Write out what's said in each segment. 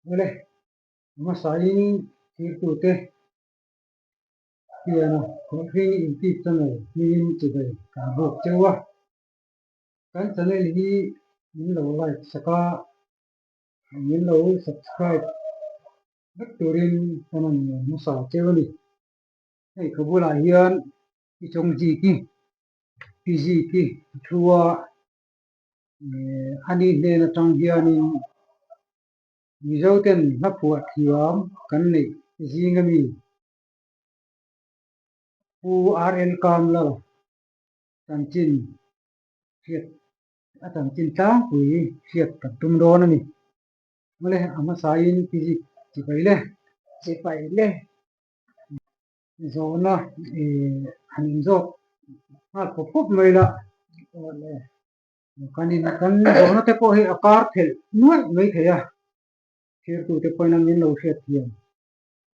Awle, hmasain thirtute hian Khawlhring Youtube channel hmingin chibai kan bawk cheu a. Kan channel hi min lo like sak a, min lo subscribe vek turin kan rawn hmasa cheu a ni. Hei ka bulah hian i chawngziki, pi ziki a thu a, ani hnen atang hianin Mizoten hlaphuah thiam kan neih zing ami Pu RL Kamlal chanchin hriat a chanchin tlangpui hriat kan tum dawn a ni. Mawle a hmasain Physics chipai le. Chipai le. Zawhna han inzawt nghal pawp pawp mai la. Awle. Kan in kan zawhna te pawh hi a kar phelh nuaih mai thei a, thirtu te pawhin an min lo hriat thiam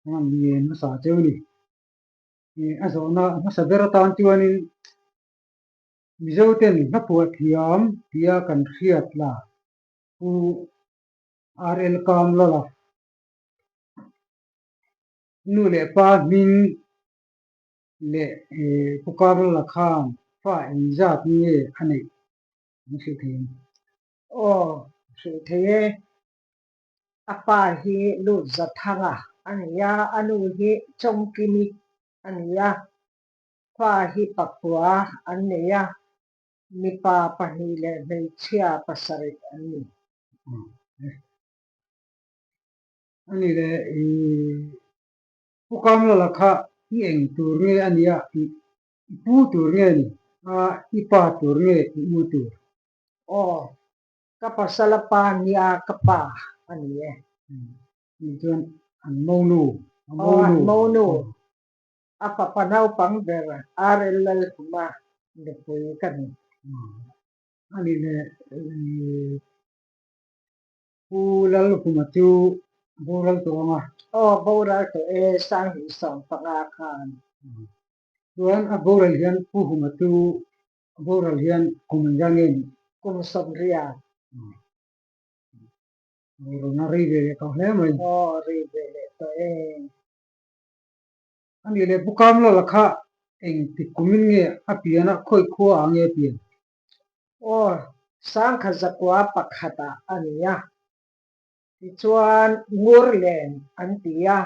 an han ngen hmasa cheu a ni. A zawhna hmasa ber atan chuanin Mizo ten hlaphuah thiam tia kan hriat la Pu RL Kamlala nu leh pa hming leh Pu Kamlala khan fa engzat nge a neih an hrilh thei ang? Aw, hrilh thei e. A pa hi Lut Zathanga a ni a, a nu hi Chawngkimi a ni a. Fa hi pakua an nei a, mipa pahnih leh hmeichhia pasarih an ni. A ni le, i Pu Kamlala kha i eng tur nge a nia, i pu tur nge ni a, i pa tur nge i u tur? Aw, ka pasala pa nia ka pa a ni e. Nih chuan an monu, a Aw, an monu. monu. A fapa naupang ber RL Lalhuma nupui ka ni. A ni le, Pu Lalhuma chu boral tawh ang a? Aw, boral tawh e, Sanghnih 15 khan. Chuan a boral hian Pu Huma chu boral hian kum engzah nge ni? Kum 80. Boralna rei ve leh tawh hle mai. Aw, rei ve leh tawh e. A nih leh Pu Kamlala kha engtik kumin nge a pian a, khawi khua ah nge a pian? Aw, Sangkha zakua pakhatah a ni a, tichuan Ngurlen an ti a,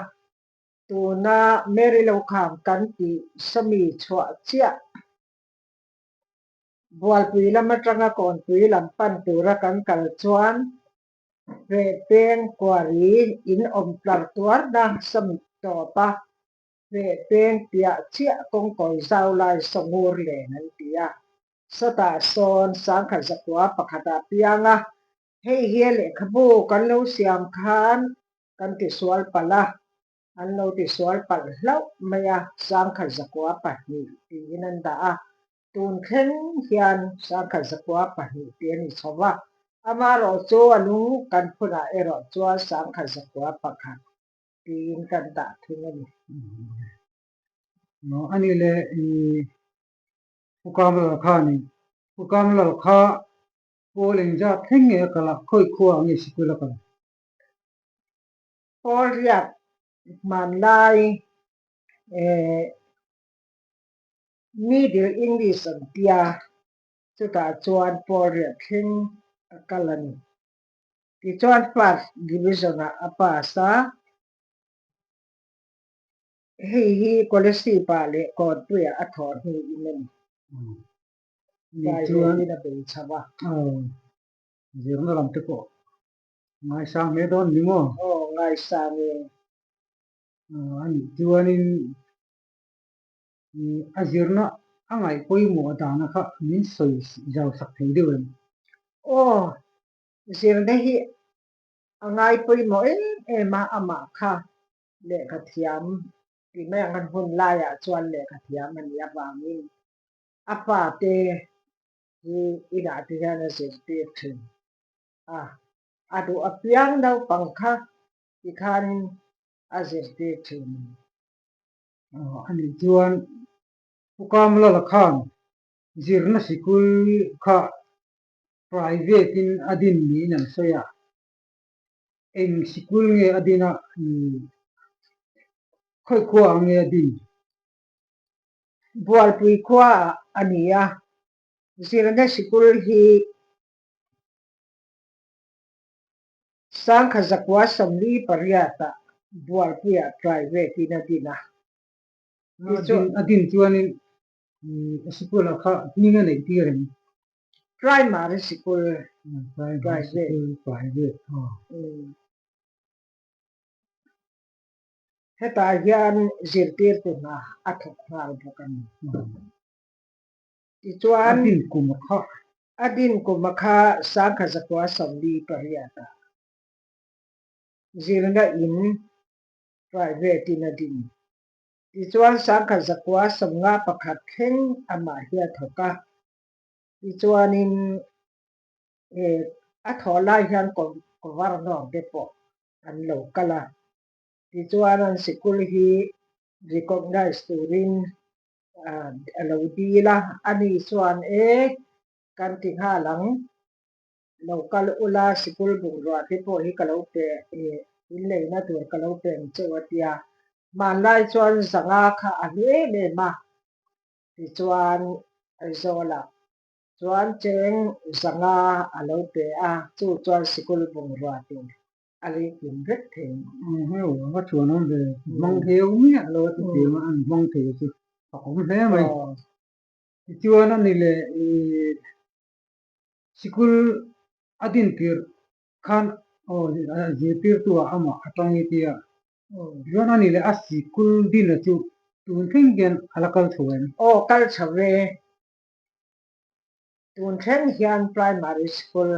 tuna Mary Lokham kan tih sawmi chhuah chiah Bualpui lam atanga Kawnpui lam pan tura kan kal chuan Hmeh peng kuari in awm tlar tuarna sawmi tawp a, hmeh peng piah chiah kawngkawi zau lai sawngur len an ti a. Sawtah sawn sangkhat zakua pakhatah piang a, hei hi a lehkhabu kan lo siam khan kan tisual palh a, an lo tisual palh hlauh mai a, sangkhat zakua pahnih tiin an dah a, Tun thleng hian 1902 tih a ni chho va, amaherawh chu a lung kan phunah erawh chuan 1901 tiin kan dah thung a ni. A nih leh i Pu Kamlal kha a ni. Pu Kamlal kha Pawl engzat thleng nge a kal a, khawi khua nge sikul a kal? Pawl riak hmanlai eh Middle English an tia, chutah chuan Paul riah thleng a kal a ni. Tichuan First Division-ah a pass a, hei hi Kolasib-ah leh Kawnpuiah a thawh hnuin a ni. Private-in a bei chho a. Aw, zirna lam te pawh ngaisang hle dawn ni maw? Aw, ngaisang e. A nih chuanin A zirna a ngaih pawimawh dana kha min sawi zau sak thei deuh em? Aw, zirna hi a ngai pawimawh em em a, amah kha lehkha thiam tih mai ang an hun laiah chuan lehkha thiam a nih avangin a fate hi inah te hian a zirtir thin a, a duh apiang naupang kha tikhanin a zirtir thin. A nih chuan Pu Kamlala khan zirna sikul kha private in a din niin an sawi a. Eng sikul nge a din a, khawi khua ah nge a din? Bualpui khua ah a ni a, zirna sikul hi Sangkha zakua 48 ah Bualpuiah private in a din a. A din chuanin sikul ah kha hming a neih tir em? Primary sikul Primary sikul private aw. Hetah hian zirtirtu hna a thawk nghal bawk a ni. Tichuan. A din kum a kha. A din kum a kha Sangkha zakua 48 ah zirna in private in a din. Tichuan Sangkha 951 thleng amah hi a thawk a. Tichuanin a thawh lai hian Governor te pawh an lo kal a. Tichuan an sikul hi recognize turin a lo dil a, ani chuan e kan ti nghal ang, lo kal ula sikul bungrua te pawh hi ka lo pe in leina tur ka lo pe ang cheu a tia. Hmanlai chuan zanga kha a hlu em em a, tichuan Aizawlah chuan cheng zanga a lo pe a, chu chuan sikul bungrua tur a lei kim vek thei. Heu a va chuan awm ve, hmang heu miah lo a ti tiang a, an hmang thei chu a awm hle mai. Tichuan a ni leh ih sikul a din tirh khan aw zirtirtu ah amah a tang i tia, tichuan a ni leh a sikul din-a chu tun thleng hian a la kal chho em? Aw kal chho e, tun thleng hian primary school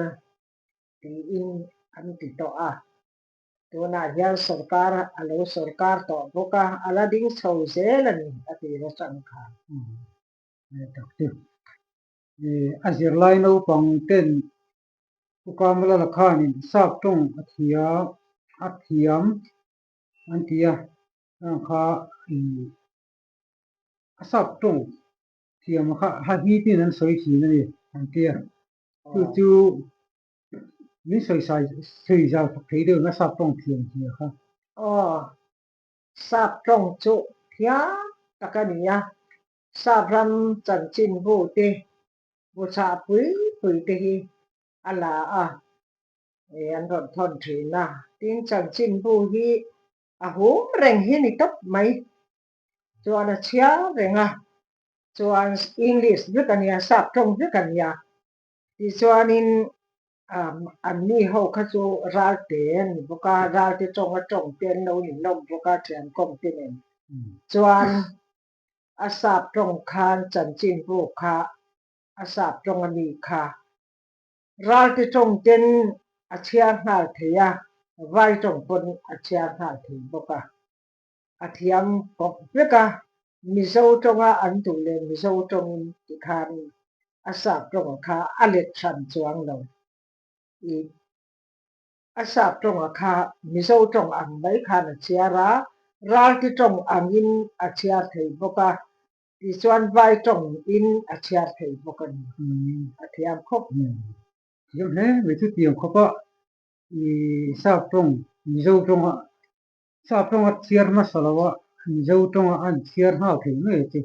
tiin an ti tawh a. Tunah hian sorkar a lo sorkar tawh bawk a, a la ding chho zel a ni a ti na chang kha. Tak chu a zirlai naupang ten Pu Kamala la khanin sap tawng a thiam a thiam an ti a, heng kha a sap tawng thiam kha ha hi tin an sawi thin a ni an ti a. Chu chu min sawi sai sawi zau thawk thei deuh in a sap tawng thiam zia kha. Aw, sap tawng chu thiam tak a ni a, sap ram chanchinbu te, bu chhah pui pui te hi a la a, an rawn thawn thin a. Tin, chanchinbu hi a hum reng hi ni tawp mai chuan a chhiar reng a. Chuan English vek a nia, sap tawng vek a nia. Tichuanin an mi ho kha chu ralte an ni bawk a, ralte tawnga tawng te an lo ni hlawm bawk a, thian kawm te nen. Chuan a sap tawng khan chanchinbu kha a sap tawng a mi kha ralte tawng ten a chhiar nghal thei a, vai tawng pawn a chhiar nghal thei bawk a. A thiam kawp vek a, Mizo tawnga an duh leh Mizo tawngin tikhan a sap tawnga kha a let hran chuang lo. I a sap tawnga kha Mizo tawng ang mai khan a chhiar a, Ralti tawng angin a chhiar thei bawk a, tichuan Vai tawngin a chhiar thei bawk a ni. A thiam khawp. Thiam hle mai chu tiang khawp a, i sap tawng Mizo tawnga Sap tawnga chhiar hmasa lo a, Mizo tawnga an chhiar nghal thei mai a che.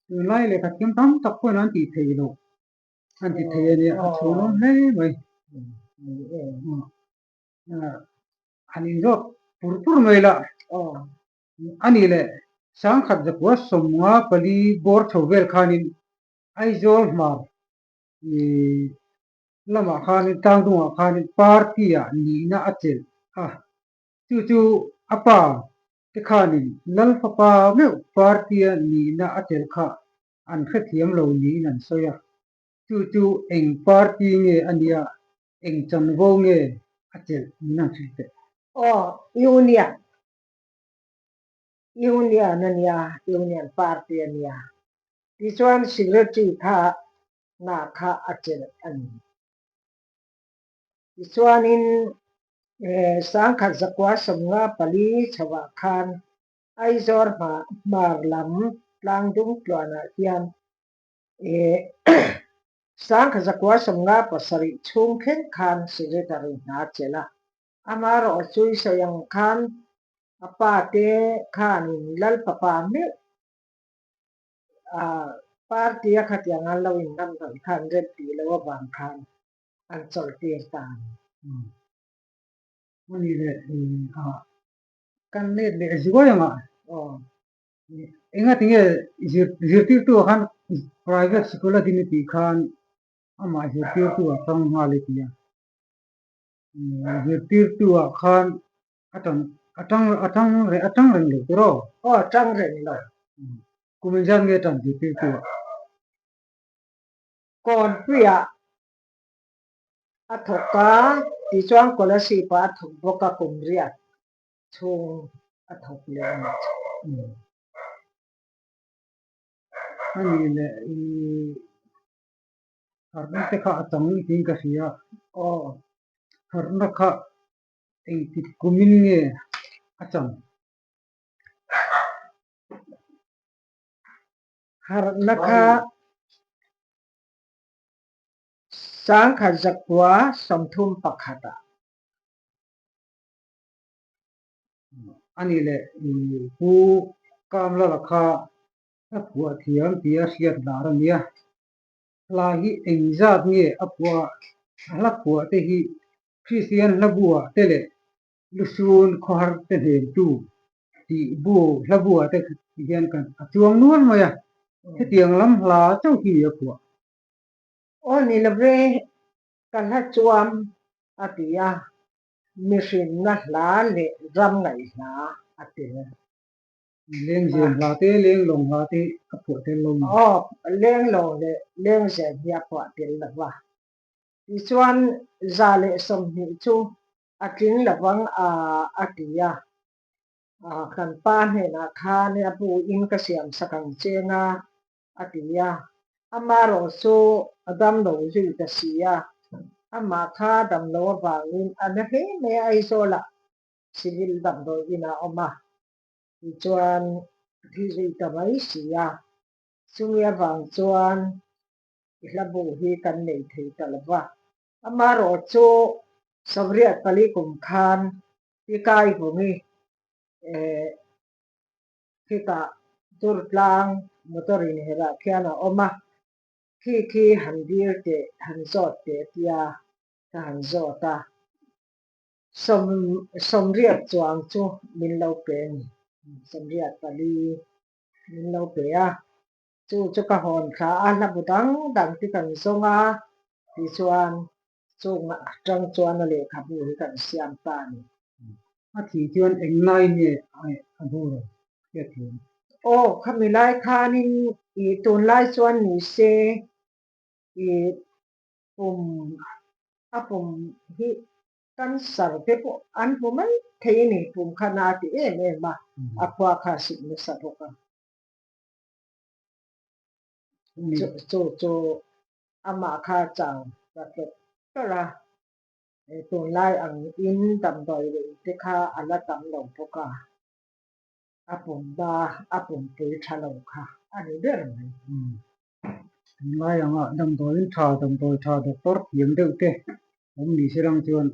Tunlai lehkha thiam tam tak pawhin an tih theih loh an ti thei a nia, a chhuanawm hle mai. Han inzawt pur pur mai la, a nih leh Sangkhat zakua 54 bawr chho vel khanin Aizawl hmar lamah khanin tlangdungah khanin party-ah nihna a chelh a. Chu chu a pa te khanin Lal fapa meuh party-a nihna a chelh kha an hrethiam lo niin an sawi a. Chu chu eng party nge a nia, eng chanvo nge a chelh min an hrilh teh. Aw, Union. Union a nia, Union Party a nia. Tichuan Secretary kha hna kha a chelh a ni. Tichuanin 1954 chhoah khan Aizawl hmar lam tlangdung tluanah hian 1957 chhung thleng khan Secretary hna chelh a. Amaherawh chu i sawi ang khan a pa te khanin Lalpapa meuh party a khatiang an lo inham hnawih khan rem tih loh avang khan an chawlhtir ta a ni. A ni leh kan let leh zuai ang a. Enga tinge zirtirtu ah khan private sikul a din i tih khan amah zirtirtu ah tang nghal i ti a. Zirtirtu ah khan a tang a tang a tang a tang reng lo tur aw. Aw a tang reng lo. Kum engzat nge tan zirtirtu ah? Kawnpuiah a thawk a, tichuan Kolasib ah a thawk bawk a kum riat chhung a thawk leh a ni. A nih leh i harhna te kha a chang tiin ka hria. Aw. Harhna kha engtik kumin nge a chang? Harhna kha sangkhat zakua 31 ah. A nih leh Pu Kamlala kha a phuah thiam tia hriat lar a nia. Hla hi engzat nge a phuah a, a hla phuah te hi Kristian hlabuah te leh Lusun khawhar te hnemtu tih bu hlabuah te hian kan a chuang nual mai a, hetiang lam hla chauh hi a phuah. Aw ni lo ve, ka hla chuam a ti a, mihrinna hla leh ram ngaihhla a tel. Lengzem hla te, lenglawng hla te a phuah tel lo ni. Aw, lenglawng leh lengzem hi a phuah tel lo va. Tichuan, 120 chu a tling lovang a, a ti a. Kan pa hnenah khan a bu in ka siam sak ang che nga, a ti a. Amaherawh chu a damlo zui ta si a. Amah kha damlo avangin a na hle mai a, Aizawlah civil damdawi inah a awm a. Tichuan, thi zui ta mai si a. Chumi avang chuan i hla bu hi kan nei thei ta lo va. Amaherawh chu 84 kum khan Pi Kaivungi khitah Durtlang motor inherah khian a awm a, khi khi han dil teh, han zawt teh tia ka han zawt a. 80 chuang chu min lo pe a ni, 84 min lo pe a. Chu chu ka hawn thla a, hla bu dang dang te kan zawng a, tichuan chung atang chuan a lehkhabu hi kan siam ta a ni. A thih chuan eng lai nge a boral hriat thiam? Aw, khami lai khanin i tunlai chuan ni se i pum a pum hi cancer te pawh an hmu mai thei a ni, pum kha na ti em em a, a khua kha a sik nasa bawk a. Chu chu amah kha chau ta tlawk tlawrh a, tunlai ang in damdawi leh in te kha a la tam lo bawk a, a pumba a pumpui tha lo kha a ni ber mai. Tunlai anga damdawiin tha damdawi tha doctor thiam deuh te awm ni se lang chuan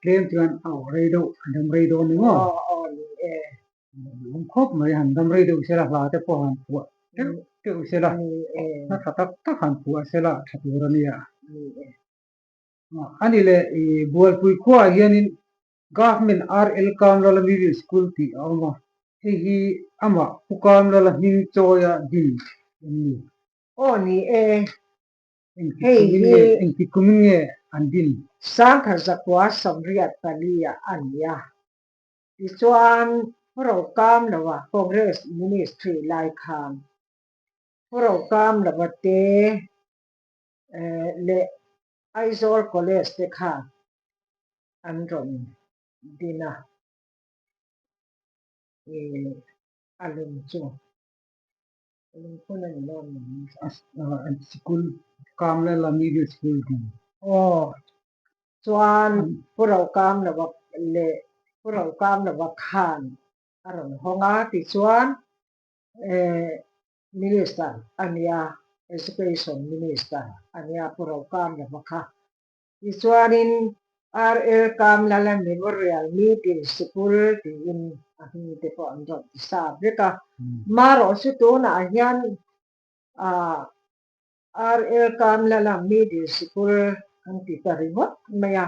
tlem chuan a awh rei deuh a dam rei dawn ni maw? Aw aw ni e. Awm khawp mai han dam rei deuh sela hla te pawh han phuah teuh teuh sela hla tha tak tak han phuah sela tha tur a nia. A ni leh i Bualpui khuaah hianin Government RL Kamlala Middle School tih a awm a, hei hi amah Pu Kamlala hming chawia din em ni? Aw ni e, Engtik kumin nge engtik kumin nge an din? 1984 ah a ni a, tichuan Pu Rokamlova Congress Ministry lai khan Pu Rokamlova te leh Aizawl College te khan an rawn din a, a lung chu. Lungphun a ni lo ang. Sikul Kamlala Middle School din. Aw, chuan Pu Rokamlova leh Pu Rokamlova khan a rawn hawng a, tichuan Minister a nia, Education Minister a nia Pu Rokamlova kha. Tichuanin RL Kamlala Memorial Middle Sikul tiin a hming te pawh an rawn ti sa vek a. Marawh chu tunah hian RL Kamlala Middle Sikul an ti ta ringawt mai a.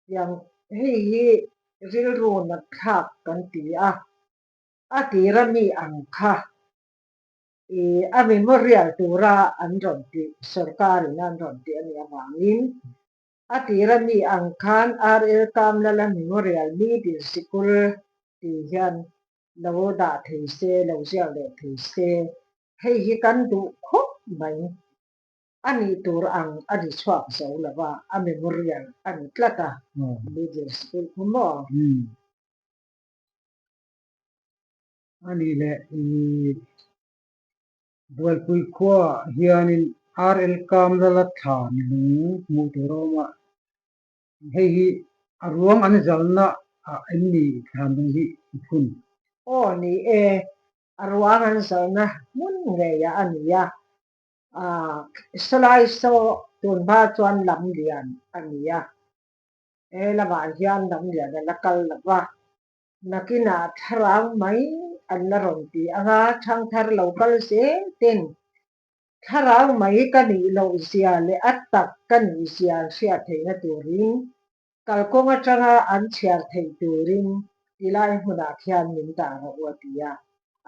Tiang hei hi rilru nat thlak kan ti a, a tira mi ang kha i a memorial tura an rawn tih sorkarin an rawn tih a nih avangin a tira mi ang khan RL Kamlala Memorial Middle Sikul tih hian lo dah thei se, lo ziak leh thei se, hei hi kan duh khawp mai. A nih tur ang a ri chhuak zo lo va, a memorial a ni tlat a, middle school khu maw? A nih leh i Bualpui khuaah hianin RL Kamlala thlan lung hmuh tur a awm a, hei hi a ruang an zalna ah em ni thlan lung hi i phun? Aw ni e, a ruang an zalna hmun ngeiah a ni a, Salai saw tun hma chuan lam lian a ni a, he lamah hian lam lian a la kal lo va, nakinah thlarau mai an la rawn ti ang a, thangthar lo kal zel ten thlarau mai ka nih loh zia leh a tak ka nih zia an hriat theihna turin kalkawng atanga an chhiar theih turin tilai hmunah khian min dah rawh u a ti a,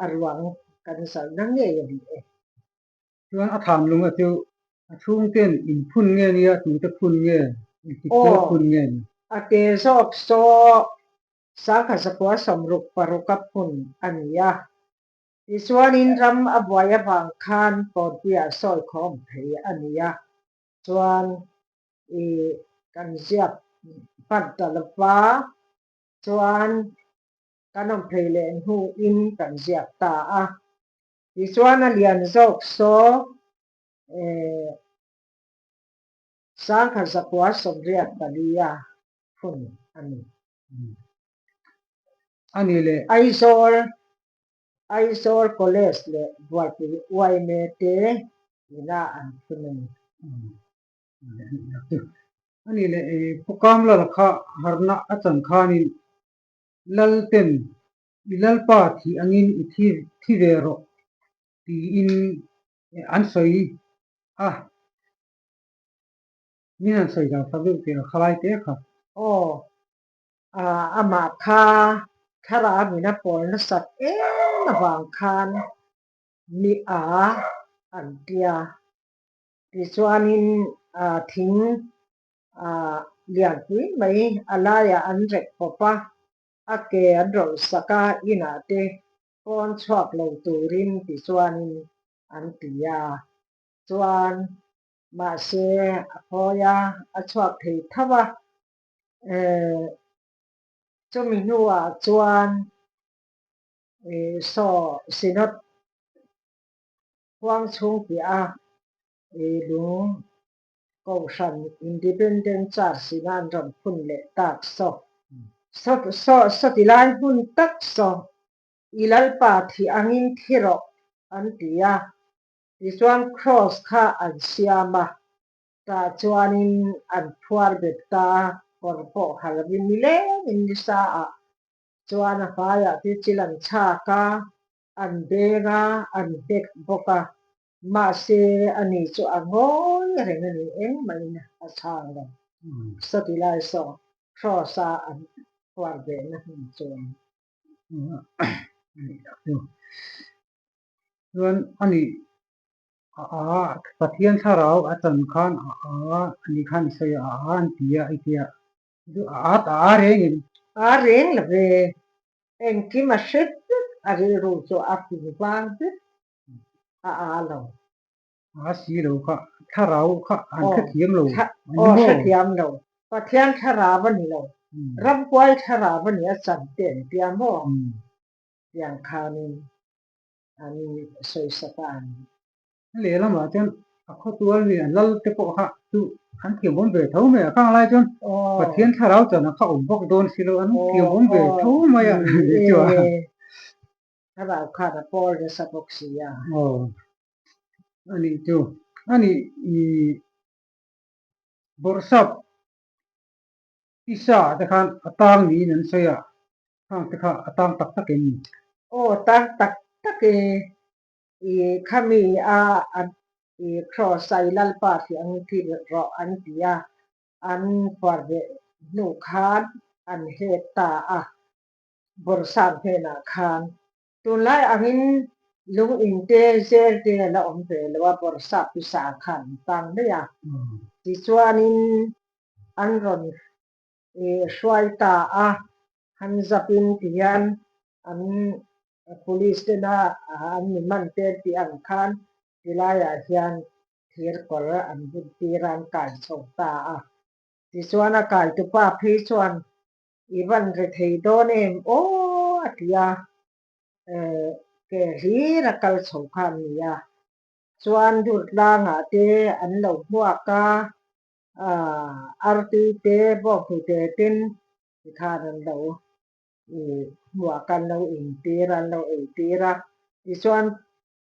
a ruang kan zalhna ngei a ni e. Chuan a thlan lung a chu a chhungten in phun nge nia tute phun nge engtik te phun nge ni? A te zawk saw sangha zakua sawmruk paruk a phun a ni a. Tichuanin ram a buai avang khan Kawnpuiah sawi khawm thei a ni a. Chuan i kan ziak hman ta lova chuan kan awm phei leh hnuin kan ziak ta a. Tichuan a lian zawk saw sangha zakua sawmriat palia phun a ni. A ni le. Aizawl, Aizawl College leh Bualpui yma te ina an phun a ni. A ni le, Pukam lal kha harna a chan khanin Lalten I Lalpa thih angin i thi thi ve rawh tiin an sawi a, min han sawi zau sak deuh teh a khalai te kha. Aw, amah kha thlarau in a pawl nasat em avang khan mi a an tia. Tichuanin thing lianpui mai a laiah an rek pawp a, a ke an rawlh sak a, inah te pawn chhuak lo turin tichuanin an ti a, chuan mahse a phawi a, a chhuak thei tho a, eh chumi hnuah chuan eh saw Synod huang chhung piah a eh lung Kohhran Independent Church in an rawn phun leh tak saw. Saw saw saw ti lai hmun tak saw i Lalpa thih angin thi rawh an ti a. Tichuan Cross kha an siam a, tah chuanin an phuar bet ta a, kawr pawh ha lovin nilengin nisa ah chuan a hmaiah te chil an chhak a, an beng a, an hnek bawk a. Mahse, ani chu a ngawi reng a ni, engmahin a chhang lo. Sawti lai saw Cross-a an phuar behna hmun chuan. Chuan ani a a Pathian thlarau a chan khan a a ani khan i sawi a a an ti a i tia chu a at a a reng in. A reng lo ve, engkim a hre vek a rilru chu a fing vang vek a a lo. A si lo kha, thlarau kha an hrethiam lo. Aw, hrethiam lo. Pathian thlarau a ni lo. Ramhuai thlarau a ni a chan te an tia maw? Tiang khanin an sawisak a an. Lehlamah chuan a khawtual mi an lal te pawh kha chu an thiamawm ve tho mai a, khang lai chuan Pathian thlarau chuan a kha awm bawk dawn si lo, an thiamawm ve tho mai a ni chu a. Thlarau khan a pawl nasa bawk si a. Aw, a nih chu. A nih i Bawrhsap. Pisa ah te khan a tang niin an sawi a, khang te kha a tang tak tak em ni? Aw tang tak tak e, i khami a an i cross a i Lalpa tih ang thi rawh an ti a, an phuar ve hnu khan an hlep ta a, Bawrhsap hnenah khan Tunlai angin lung in te zel te a la awm ve lo a, Bawrhsap pisa khan an tang mai a. Tichuanin an rawn hruai ta a, han zapin tihian an police tena an mi man te tih ang khan tilaiah hian thir kawr an bun tir a, an kai chho ta a. Tichuan a kaitupa phei chuan I van ri thei dawn em aw a ti a, ke hlir a kal chho kha an ni a, chuan Durtlangah te an lo hmuak a, artui te bawnghnute ten tikhan an lo hmuak a, an lo intir a, an lo eitir a, tichuan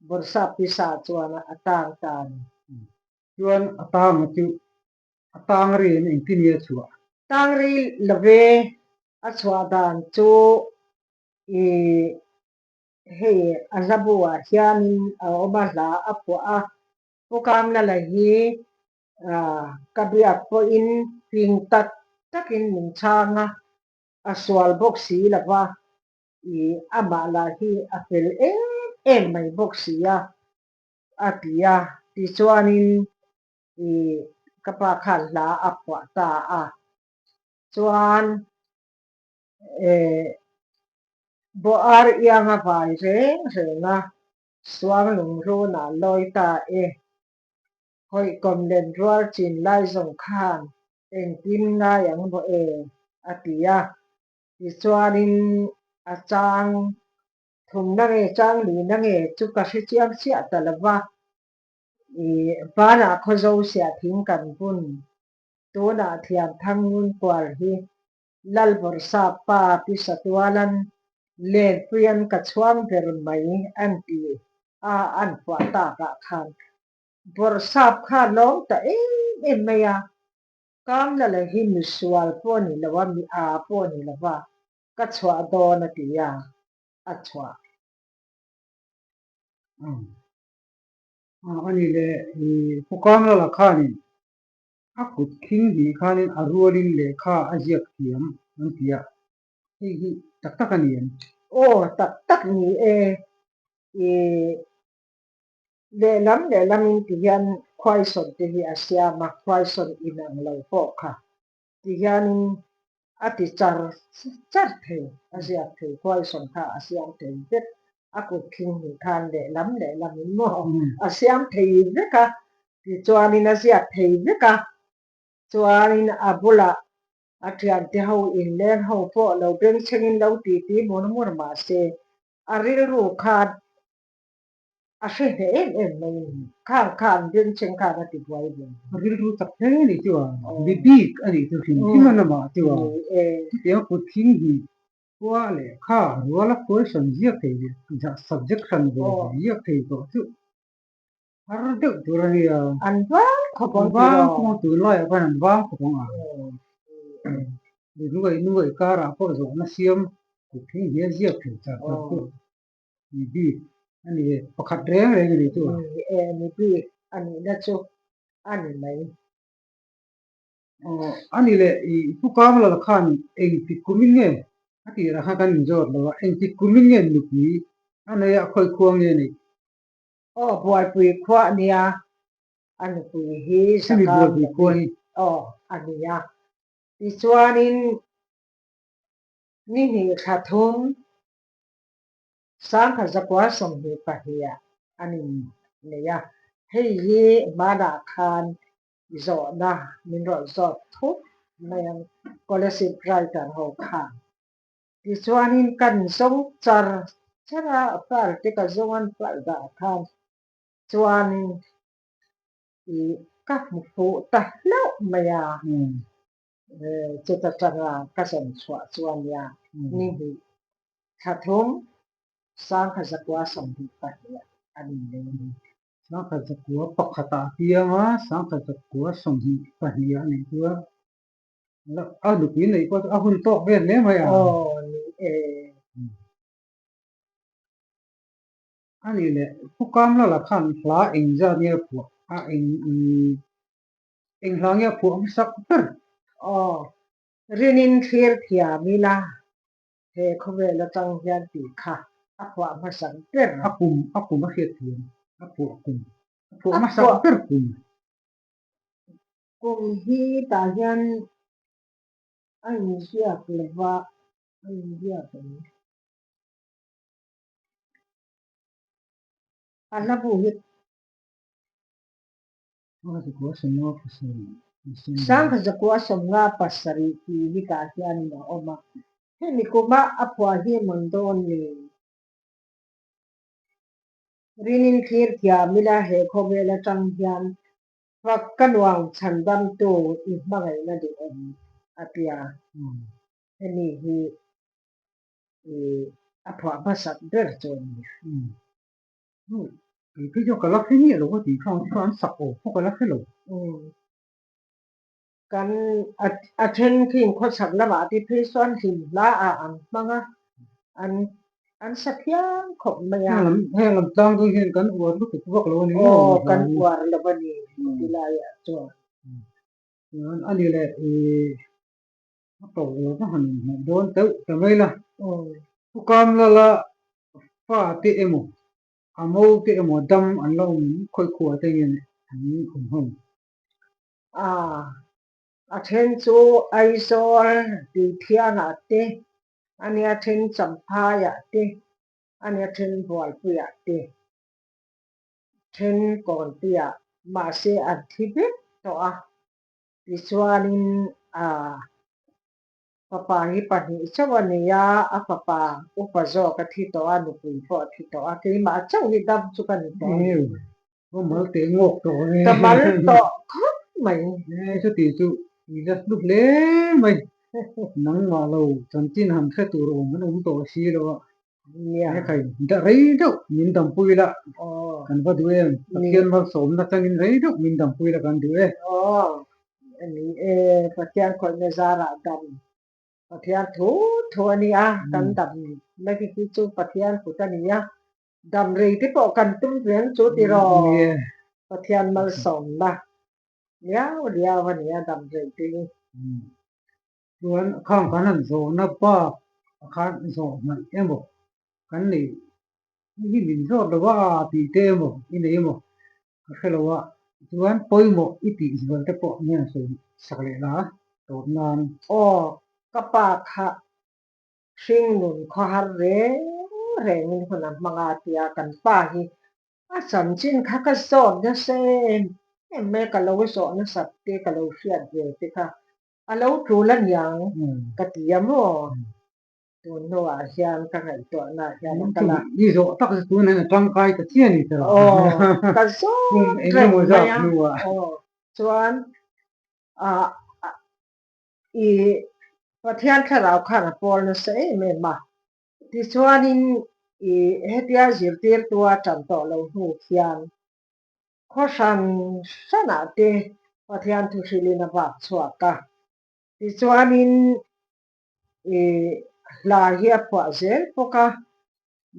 Bawrhsap pisa chuan a tang ta a ni. Chuan a tanga chu A tang ri in engtin nge a chhuah? Tang ri love a chhuah dan chu i hei a hla bu ah hianin a awm a, hla a phuah a, Pu Kamlala hi ka biak pawhin hling tak takin min chhang a, a sual bawk si lova i amah lah hi a fel em em mai bawk si a, a ti a, tichuanin I ka pa khan hla a phuah ta a, chuan Bawhar ianga vai reng reng a, suang lungrunah lawi ta e. Hawihkawm len rual chin lai zawng khan engtin ngai ang maw e a ti a, tichuanin a chang thumna nge chang lina nge chu ka hre chiang chiah ta lo va. I banah khawzo siah thing kan bun. Tunah thiam Thangngun kual hi Lalbawrhsap pa Pi Satualan Lenpuian ka chhuang ber mai an ti a an phuah takah khan Bawrhsap kha lawm ta em em mai a, Kamlala hi misual pawh ni lo a, mi aa pawh ni lo va, ka chhuah dawn a ti a, a chhuah. A ni le, i Pu Kamlala khanin a kut khing hnih khanin a rualin lehkha a ziak thiam an ti a, hei hi tak tak a ni em? Aw, tak tak ni e. I lehlam lehlamin ti hian khuaisawn te hi a siam a, khuaisawn inang lo pawh kha ti hianin a ti char char thei, a ziak thei, khuaisawn kha a siam thei vek, a kut thing hnih khan lehlam lehlamin maw a siam thei vek a, tichuanin a ziak thei vek a, chuanin a bulah a thiante ho inleng ho pawh lo bengchhengin lo titi mur mur mahse a rilru khan A hre hneh em em mai a ni. Khang khan bengchheng khan a ti buai ve. A rilru tak hle a ni chu a, mi bik a nih chu hrim hrim a lamah chu a. Chutiang kut thing hnih khua leh kha ruala question ziak thei leh subject hran ve ve ziak thei tawh chu har deuh tur a nia. An vang khawp ang tiraw? An vang khawp ang tunlaiah khan an vang khawp ang a. Nuaih nuaih karah pawh zawhna siam kut thing hnih a ziak thei char char chu. Mi bik a ni e, pakhat reng reng a ni chu a. Ni e, mi bik a nihna chu a ni mai. Aw, a ni leh, i Pu Kamlal khan engtik kumin nge a tirah khan kan inzawt lo a, engtik kumin nge nupui a nei a, khawi khua nge a neih? Aw, buaipui khua a nia, a nupui hi Hemi buaipui khua hi? Aw, a nia. Tichuanin ni hnih thla thum Sangha zakua 22 ah an innei a, hei hi hmanah khan zawhna min rawn zawt thup mai ang Kolasib writer ho khan. Tichuanin kan zawng char char a, file te ka zawng an file dah khan chuanin i ka hmu fuh ta hlauh mai a, chuta tanga ka zawn chhuah chuan nia ni hnih thla thum sangha zakua 22 an innei a ni. Sangha zakua pakhatah a piang a, sangha zakua 22 a nih chuan. A nupui neih pawh chu a hun tawk vel hle mai a. Aw ni e. A nih leh Pu Kamlala khan hla eng zat nge a phuah a eng eng hla nge a phuah hmasak ber? Aw rinin thlir thiam ila he khawvel atang hian tih kha a phuah hmasak ber. A kum a kum a hriat thiam a phuah kum a phuah hmasak ber kum. Kum hi tah hian a inziak lova a inziak ang. A hla bu hi. Sangkha zakua 57 tih hi tah hianin a awm a. Hemi kuma a phuah hi mawn dawn ni? Rinin thlir thiam ila he khawvel atang hian fak ka nuang chhandamtu i hmangaihna duhawm a tia. Hemi hi i a phuah hmasak ber chu a ni. Kei phei chu ka la hre miah lo a tih kha chu an sak awm pawh ka la hre lo. Kan a then khi khawchhak lamah te phei chuan hlim hla ah an hmang a, an an sa phian khawp mai a. Heng lam tlang dawn hian kan uar lutuk vak lo a ni maw? Aw kan uar lo a ni ti laiah chuan. A ni leh i a ko lo va han hmuh dawn teuh ta mai la. Pu Kamlala fa te emaw a ngo te emaw dam an lo awm in khawikhua te nge an awm ho? A, a then chu Aizawl Tuithiangah te, a nia then Champhaiah te, a nia then Bualpuiah te, then Kawnpuiah, mahse an thi vek tawh a. Tichuanin a fapa hi pahnih chauh a nei a, a fapa upa zawk a thi tawh a, nupui pawh a thi tawh a, keimah chauh hi dam chu ka ni tawh a ni. Ka mal teh ngawk tawh e. Ka mal tawh khawp mai. Chuti chu i la hlu hle mai. Nangmah lo chanchin han hre tur awm an awm tawh si lo a. Nia. He khai rei deuh min dampui la kan va duh em. Pathian malsawmna changin rei deuh min dampui la kan duh e. Aw ni e Pathian khawihna zarah dam Pathian thu thu a nia kan dam na hi chu Pathian kut a nia dam rei te pawh kan tum reng chu tiraw Pathian malsawmna liau liau a nia dam rei te hi. Chuan khang kan han zawhna bak a khan zawh hmaih emaw kan neih hi min zawt lo a tih te emaw i nei emaw ka hre lo a, chuan pawimawh i tih zual te pawh nge sawi sak leh la tawp nan. Aw ka pa kha hringnun khawhar reng rengin hun a hmang a tia kan pa hi A chanchin kha ka zawt nasa em em mai ka lo zawh nasat te ka lo hriat ve te kha a lo tul a niang ka ti a maw? Tun hnuah hian ka ngaihtuahna hian a kal a. I zawh tak chu tun hian a tangkai ta chiah a ni tawh. Aw ka zawt reng mai a. Aw chuan ah i Pathian thlarau khan a pawl nasa em em a. Tichuanin i hetia zirtirtua tan tawh lo hnu khian khaw hran hranah te Pathian thu hrilhin a vak chhuak a. Tichuanin i hla hi a phuah zel bawk a,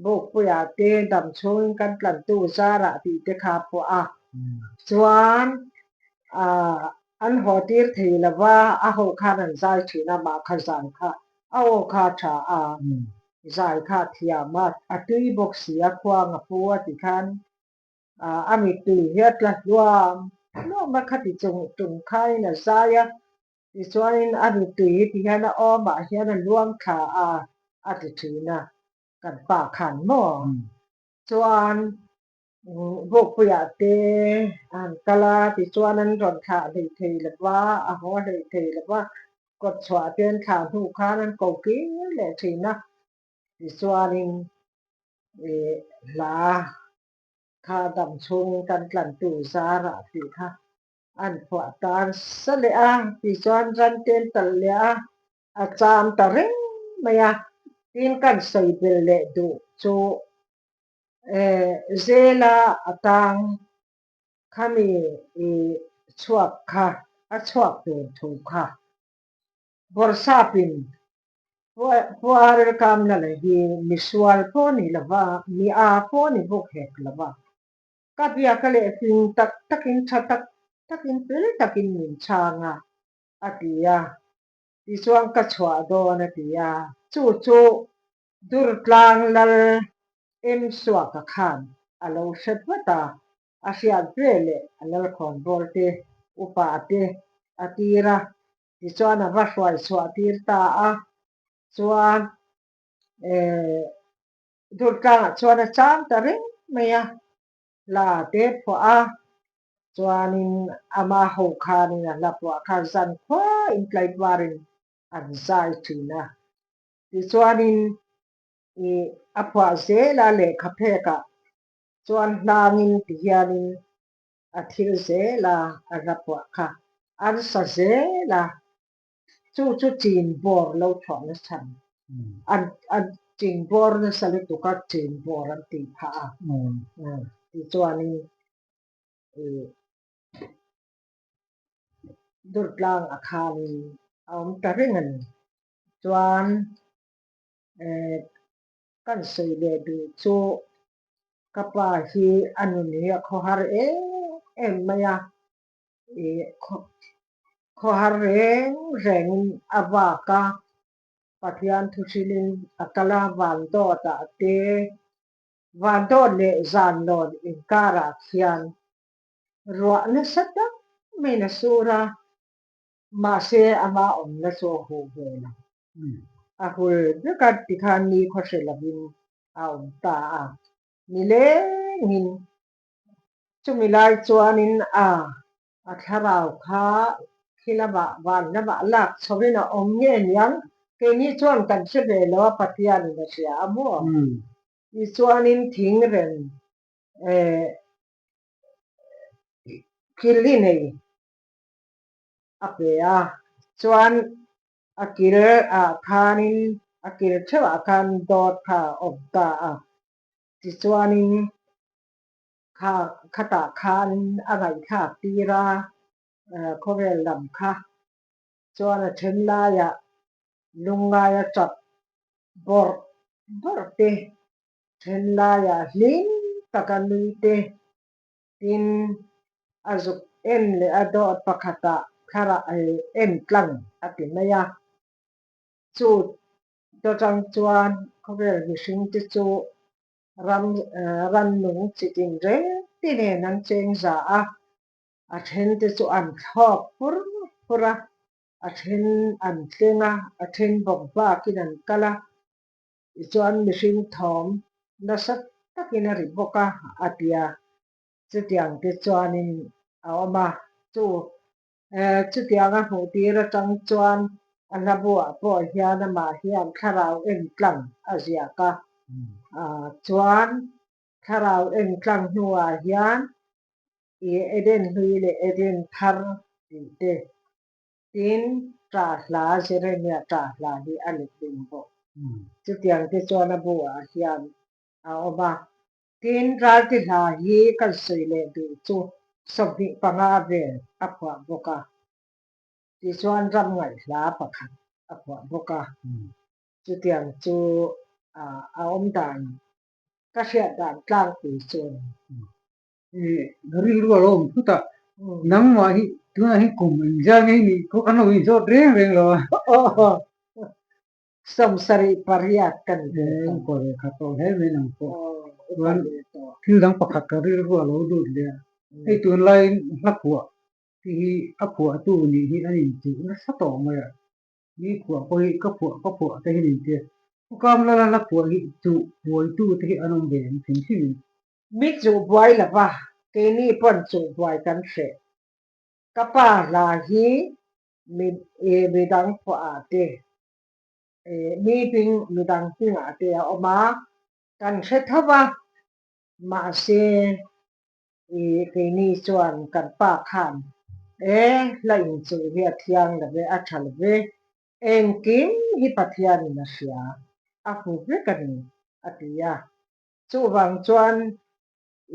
Bukpuia te dam chhungin kan tlantu zarah tih te kha a phuah a. Chuan an haw tir thei lova a ho khan an zai thin a, mah kha zai kha A aw kha a tha a, zai kha a thiam a, a tui bawk si a, khuang a pu a ti khan a mittui hi a tla hluam hluam a, khati chung tum khain a zai a, tichuanin a mittui hi ti hian a awmah hian a luang thla a a ti thin a, kan pa khan maw? Chuan Bawkpuiah te an kal a, tichuan an rawn thlah hlei thei lo va, a haw hlei thei lo va, kawt chhuah te an thlah hnu khan an ko kir leh thin a, tichuanin ih hla kha dam chhungin kan tlantu zarah tih kha an phuah tan sa leh a, tichuan ran te an talh leh a, a cham ta reng mai a, tin kan sawi bel leh duh chu Zela atang khami i chhuak kha a chhuak tur thu kha. Bawrhsapin Puarel Kamlala hi misual pawh ni lova, mi a pawh ni bawk hek lova. Ka biaka leh fing tak takin tha tak takin fel takin min chhang a, a ti a. Tichuan ka chhuah dawn a ti a. Chu chu Durtlang Lal Em Suaka khan a lo hre vat a, a hriat ve leh a Lalkhawnbawl te, upa te a tir a, tichuan a va hruai chhuah tir ta a, chuan eh Durtlangah chuan a chang ta reng mai a, hla te phuah a, chuanin ama ho khanin a hla phuah kha zan khua in tlaivarin an zai thin a, tichuanin ih a phuah zel a lehkha phekah chuan hlangin ti hianin a thil zel a, a hla phuah kha an sa zel a, chu chu chin bawr lo chhuah nasa an an chin bawr nasa lutuk a chin bawr an tih phah a, tichuanin ih Durtlang a khanin a awm ta reng a ni. Chuan eh Kan sawi leh duh chu ka pa hi a nun hi a khawhar em em mai a, ih khawhar reng rengin a vak a, Pathian thu hrilhin a kal a, van dawtah te, van dawt leh zan lawn inkarah khian ruah nasa tak maiin a sur a, mahse ama awmna chu a huh ve lo. A hul vek a tikhan ni khaw hre lovin a awm ta a, nilengin chumi lai chuanin a a thlarau kha khi lamah van lamah lak chhovin a awm nge niang, keini chuan kan hre ve lo a Pathianin a hria a maw? Tichuanin thingrem eh thil hi nei a pe a, chuan a kil ah khanin a kil theuh ah khan dawt kha a awm ta a, tichuanin kha khatah khan a ngaihthlak tir a khawvel lam kha chuan a then laiah lungngai a chap bawrh bawrh te, then laiah hlim taka nui te Tin, a zuk en leh a dawt pakhatah thlarah en tlang a ti mai a. Chu tawtang chuan khawvel mihringte chu ram rannung chi tin reng te nen an cheng za a, a thente chu an thlawk fur fur a, a then an tleng a, a then bawk bakin an kal a, Tichuan mihring thawm nasa takin a ri bawk a, a ti a. Chutiang te chuanin a awm a. Chu chutiang a hmuh tir atang chuan a hla buah pawh hian amah hian thlarau entlang a ziak a. Chuan thlarau entlang hnuah hian i Eden hlui leh Eden thar tih te Tin, ṭah hla Jeremia ṭah hla hi a let ding bawk. Chutiang te chuan a buah hian a awm a. Tin, Ralti hla hi kan sawi leh duh chu 25 vel a phuah bawk a. Tichuan ramngaih hla pakhat a phuah bawk a. Chutiang chu a awm dan ka hriat dan tlangpui chu a ni. Rilru a lo awm phut a, nangmah hi tunah hi kum engzah nge nih pawh kan lo inzawt reng reng lo a. Aw, 78 ka ni ve tawh. Upa ve khat tawh hle mai nang pawh. Chuan thil dang pakhat ka rilru a lo lut leh a, hei tunlaiin hla phuah tih hi a phuahtu nih hi an inchuh nasa tawh mai a. Mi phuah pawh hi ka phuah ka phuah te hi nin tia. Pu Kamlala hla phuah hi chuh buaitu te hi an awm ve ang hrim hrim in. Mi chuh buai lo va, keini pawn chuh buai kan hreh. Ka pa hla hi mi midang phuah ah te, mi hming midang hming ah te a awm a, kan hre tho va, mahse keini chuan kan pa khan e hla inchuh hi a thiang lo ve, a tha lo ve, engkim hi Pathianin a hria, a hmu vek a ni, a ti a. Chuvang chuan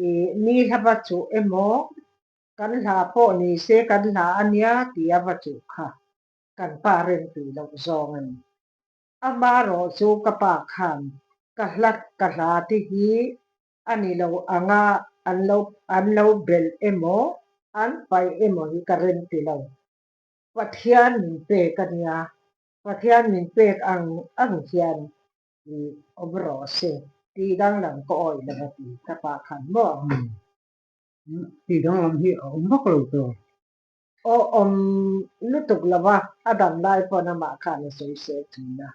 i mi hla va chuh emaw, kan hla pawh ni se kan hla a nia ti a va chuh kha. Kan pa rem tih loh zawng a ni. Amarawh chu ka pa khan ka hla ka hla te hi a ni lo anga an lo an lo belh emaw an paih emaw hi ka rem ti lo. Pathian min pek a nia, Pathian min pek ang ang hian i awm rawh se tih danglam ka awih lo a ti ka pa khan maw? Tih danglam hi a awm vak lo tawh. Aw awm lutuk lo va, a dam lai pawn amah khan a sawi sel thin a.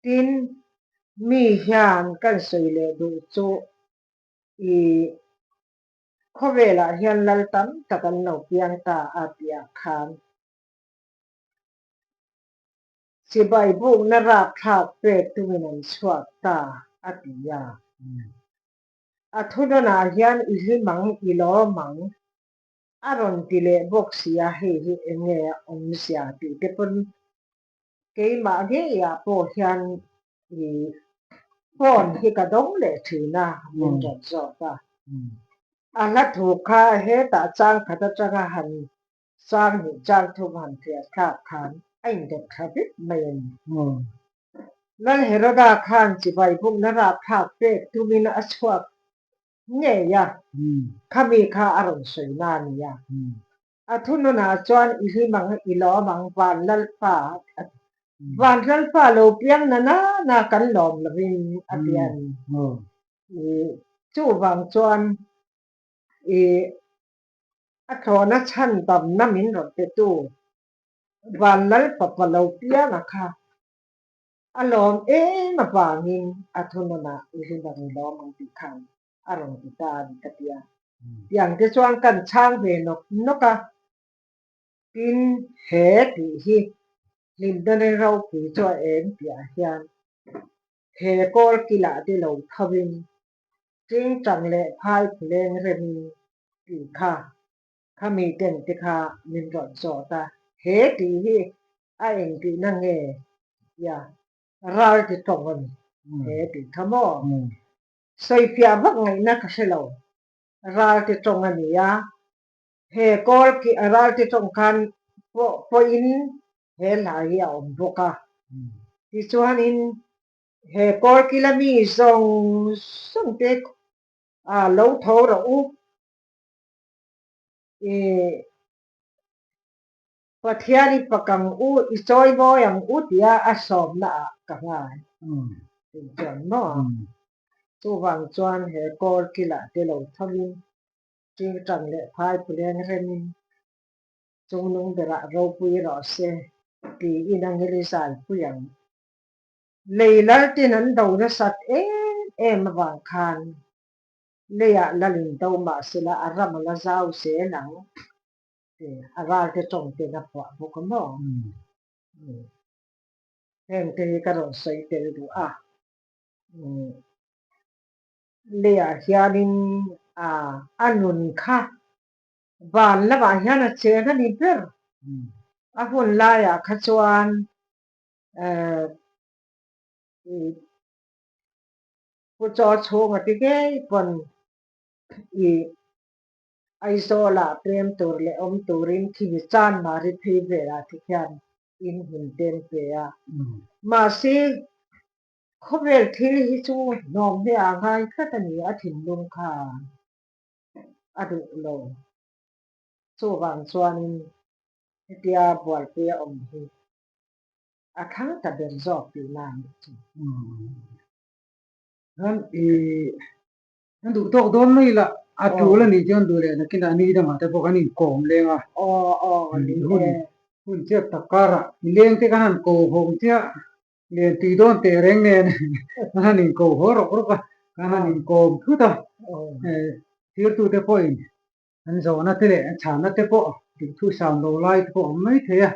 Tin, mi hian kan sawi leh duh chu i khawvelah hian lal tam tak an lo piang ta a tih ah khan chibai bukna rapthlak pek tumin an chhuak ta a ti a. A thunawnah hian i hlim ang, i lawm ang. A rawn ti leh bawk si a, hei hi eng nge a awmzia tih te pawn keimah ngeiah pawh hian i phone hi ka dawng leh thin a, min rawn zawt a. A hla thu kha hetah chang khat atanga han sang hnih chang thum han fiah thlak khan a indawt thla vek mai a ni. Lal Heroda khan chibai bukna rapthlak pek tumin a chhuak ngei a, khami kha a rawn sawi na a ni a. A thununah chuan i hlim ang, i lawm ang, van Lalpa a ti. Van Lalpa lo piang na na na kan lawm lovin a ti a ni. I chuvang chuan i a thlawhna chhan damna min rawn petu van Lalpapa lo piang a kha A lawm em avangin a thununah i hlim ang i lawm ang tih khan a rawn ti ta a ni ka ti a. Tiang te chuan kan chhang ve nawk nawk a, tin he tih hi hlimna ni ropui chu a em tihah hian he kawl kilah te lo tho in tingtang leh phai phuleng remin tih kha Khami ten te kha min rawn zawt a, he tih hi a engtihna nge tia ral ti tawng a ni, he tih kha maw? Sawifiah vak ngaihna ka hre lo, ral ti tawng a ni a, he kawl khi ral ti tawng khan pawh pawhin he hla hi a awm bawk a, tichuanin he kawl kila mi zawng zawng te lo tho rawh u. I Pathian i pak ang u, i chawi mawi ang u tia a sawmna ah ka ngai tih chuan maw? Chuvang chuan he kawl kilah te lo thovin tingtang leh phai puleng remin chungnung berah ropui rawh se tiin angel i zaipui ang. Lei laltin an do nasat em em avang khan Leiah lalin do mah sela a ram a la zau zel ang tih a ralte tawng ten a phuah bawk a maw? Heng te hi ka rawn sawi tel duh a. Leiah hianin a nun kha van lamah hian a cheng a ni ber. A hun laiah kha chuan Pu Chaw chhunga ti ngei pawn i Aizawlah pem tur leh awm turin khimi chan mari phei velah te khian in hmun te an pe a. Mahse, khawvel thil hi chu hnawm hle a ngai tlat a ni, a thinlung kha a duh lo. Chuvang chuanin hetia bualpui a awm hi a thlang ta ber zawk tihna a nih chu. Chuan i an duh tawk dawn mai la, a tul a nih chuan duh leh nakinah ni dangah te pawh kan inkawm leng a. Hun hun chiat tak karah i leng te kan han ko hawng chiah len tui dawn teh reng nen kan han inko haw rawk rawk a, kan han inkawm thut a. Thirtute pawhin an zawhna te leh an chhanna te pawh duhthusam lo lai te pawh a awm mai thei a.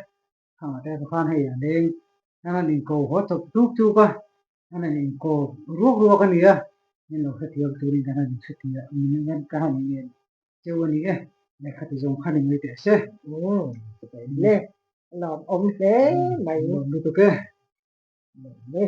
Khangah te khan hei a leng kan han inko haw chawp chuk chuk a, kan han inko ruak ruak a ni a, min lo hrethiam turin kan han inhretia min kan han inen cheu a ni e, lehkha ti zawng kha ni mai teh se. Umm le, lawmawm hle mai. Lawm lutuk e. Lawm e.